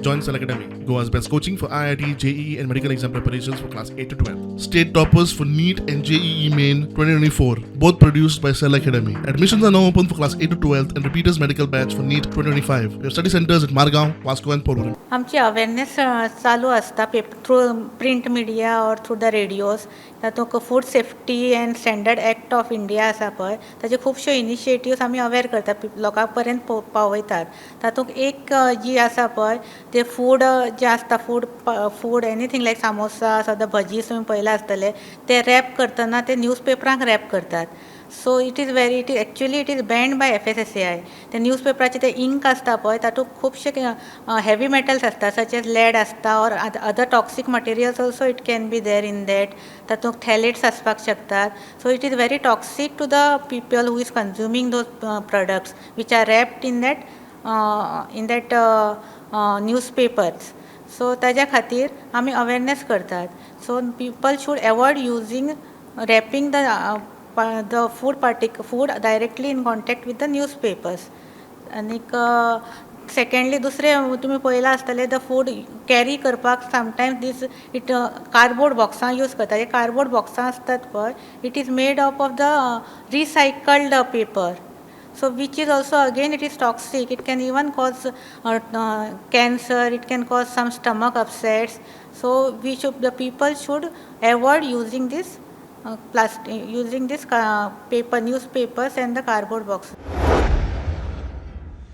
Join Cell Academy, Goa's best coaching for IIT, JEE, and medical exam preparations for class 8 to 12. State toppers for NEET and JEE Main 2024, both produced by Cell Academy. Admissions are now open for class 8 to 12 and repeaters medical batch for NEET 2025. We have study centers at Margao, Vasco, and Porvorim. आमची awareness चालू आसता paper through print media or through the radios. तातूंत Food Safety and Standard Act of India आसा पळय, ताचे खुबश्यो initiatives आमी अवेर करता, लोकां पर्यंत पावयतात. तातूंत एक जी आसा पळय, ते फूड जे आसता, food anything like samosa, सद्दां भजीस तुमी पळयला आसतले, ते रॅप करतना ते न्यूज पेपरांक रॅप करतात. So it is very it is actually it is banned by FSSAI. ते न्यूज पेपराचे ते इंक आसता पळय, तातूंत खुबशे हेवी मेटल्स आसता, सच एज लेड आसता or other toxic materials also it can be there in that. तातूंत थॅलेट्स आसपाक शकतात. So it is very toxic to the people who is consuming those products which are wrapped in that newspapers. So ताज्या खातीर आमी awareness करतात. So people should avoid using wrapping the food directly in contact with the newspapers. आनीक secondly, दुसरें तुमी पळयलां आसतलें, the food carry करपाक समटायम्स दीस it cardboard बॉक्सां यूज करतात. हे कार्डबोर्ड बॉक्सां आसतात पळय, it is made up of the recycled paper, so which is also again it is toxic. It can even cause cancer, it can cause some stomach upsets. So we should the people should avoid using this plastic, using this paper, newspapers and the cardboard box.